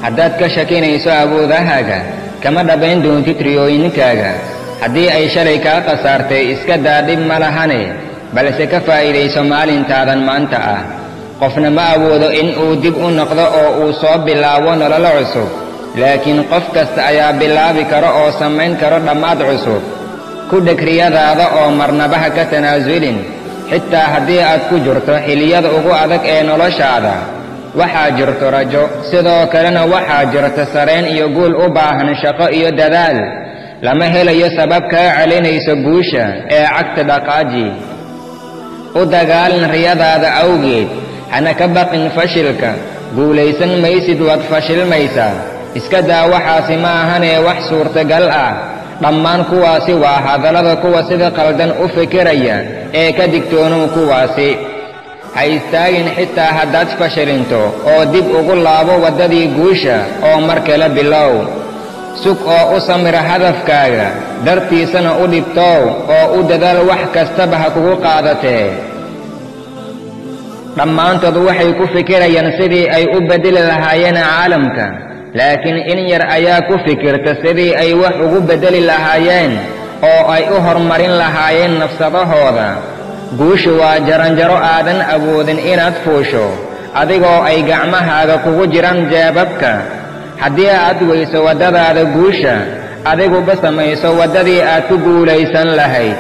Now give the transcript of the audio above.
Haddaad ka shakinayso awoodahaaga, kama dhammayn doontid riyooyinkaaga. Haddii ay shalay kaa khasaartay, iska daa, dhib ma lahane, balse ka faa'iidayso maalintaadan maanta ah. Qofna ma awoodo in uu dib u noqdo oo uu soo bilaabo nololo cusub, laakiin qof kasta ayaa bilaabi karo oo samayn karo dhammaad cusub. Ku dheg riyadaada oo marnaba ha ka tanaasulin, xitaa haddii aad ku jirto xilliyada ugu adag ee noloshaada. Waxaa jirto rajo, sidoo kalena waxaa jirta sareen iyo guul u baahan shaqo iyo dadaal. Lama helayo sabab kaa celinayso guusha ee cagta dhaqaaji. U dagaalin riyadaada awgeed, hana ka baqin fashilka. Guulaysan maysid, waad fashilmaysaa, iska daa, waxaasi ma ahanee wax suurtagal ah. Dhammaan kuwaasi waa hadallada kuwa sida qaldan u fikiraya ee ka digtoonow kuwaasi. Ha istaagin xitaa haddaad fashilinto, oo dib ugu laabo waddadii guusha oo mar kale bilow. Sug oo u samira hadafkaaga, dartiisana u dhibtoow oo u dadaal, wax kastaba ha kugu qaadatee. Dhammaantood waxay ku fikirayaan sidii ay u beddeli lahaayeen caalamka, laakiin in yar ayaa ku fikirta sidii ay wax ugu beddeli lahaayeen oo ay u horumarin lahaayeen nafsadahooda. Guushu waa jaranjaro aadan awoodin inaad fuusho adigoo ay gacmahaaga kugu jiraan jeebabka. Haddii aad weyso waddadaada guusha, adiguba samayso waddadii aad ku guulaysan lahayd.